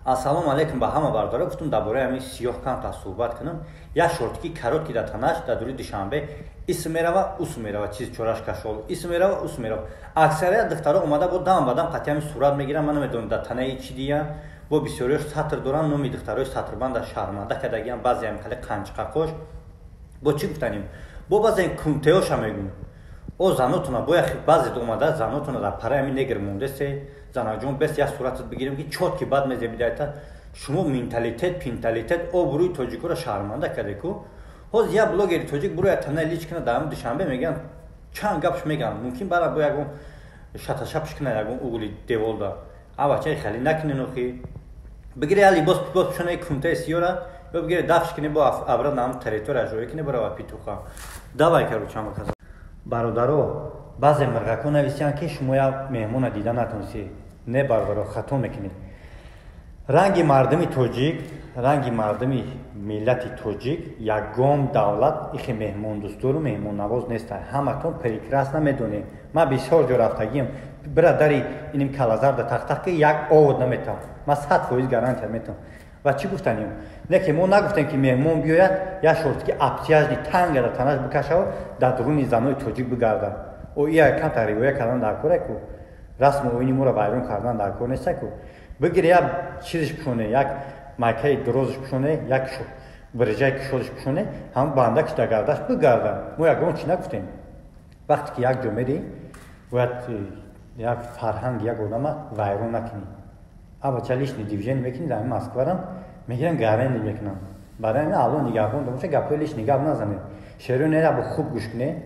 Ассалому алайкум ба ҳама бардора. Гуфтум, дар бораи ҳамин сиёҳ камтар суҳбат кунам. Як шортики короткий дар танаш дар дури Душанбе исм мерава, усм мерава, чиз чораш кашол, исм мерава, усм мерава. Аксарият духтаро омада бо дам ба дам қатъи ҳамин сурат мегиранд. Ман намедонам, дар танаи чӣ диян. Бо бисёриёш сатр доранд, номи духтарои сатрбанда шарманда кардагиан, баъзе ҳам хеле қанчқақош. Бо чӣ гуфтанем? Бо баъзе кунтеоша мегӯм. О занотуна бо як баъзе омада занотуна дар параи ҳамин негр мондесе. Занаҷон, бес як суратат бигирем, ки чот ки бад мезебидайта. Шумо менталитет, пенталитет, обрӯи тоҷикоро шарманда карде ку. Ҳозир як блогери тоҷик буро танаи лич кина дар ҳамин Душанбе, мегӯянд, чанд гапш мегӯянд, мумкин бара бо ягон шаташапш кина, ягон угли деволда. А бачаи хеле накунен охи. Бигире я либос пибос пушоне, кунтаи сиёра ё бигире дафш кине, бо обратно ҳам территория ҷоӣ кине, барава питуха. Давай, короче, ҳама каза. Бародаро, баъзе мирғакҳо нависиянд, ки шумо як меҳмона дида натонистед. Не, бародаро, хато мекунед. Ранги мардуми тоҷик, ранги мардуми миллати тоҷик ягон давлат ихе меҳмондӯстдору меҳмоннавоз нестанд. Ҳаматон прекрасно медонед. Ман бисёр ҷо рафтагиам. Бира дари иним калазарда тахтах, ки як овод наметавам. Ман 100% гарантия метавам. Ва чӣ гуфтанем? Не ки мо нагуфтем, ки меҳмон биёяд, як шортики обтяжный танга дар танаш бикашавад, дар дуруни занои тоҷик бигардад. О ия камтар ривоя кардан дар кора ку, расму оини моро вайрон кардан дар кор неста ку. Бигире як чизиш пушоне, як майкаи дурозиш пушоне, як биржаи кушодиш пушоне, ҳам бандакш дар гардаш бигарда. Мо ягон чӣ нагуфтем. Вақте ки як ҷо мерӣ, бояд як фарҳанг як одама вайрон накунӣ. Абача лишний движение мекунӣ, дар Москварам мегиран, гаренди мекунам. Барои ҳамин Алло нигаҳбон боша, гапҳои лишний гап назанед. Шерои нера бо хуб гӯш кунед.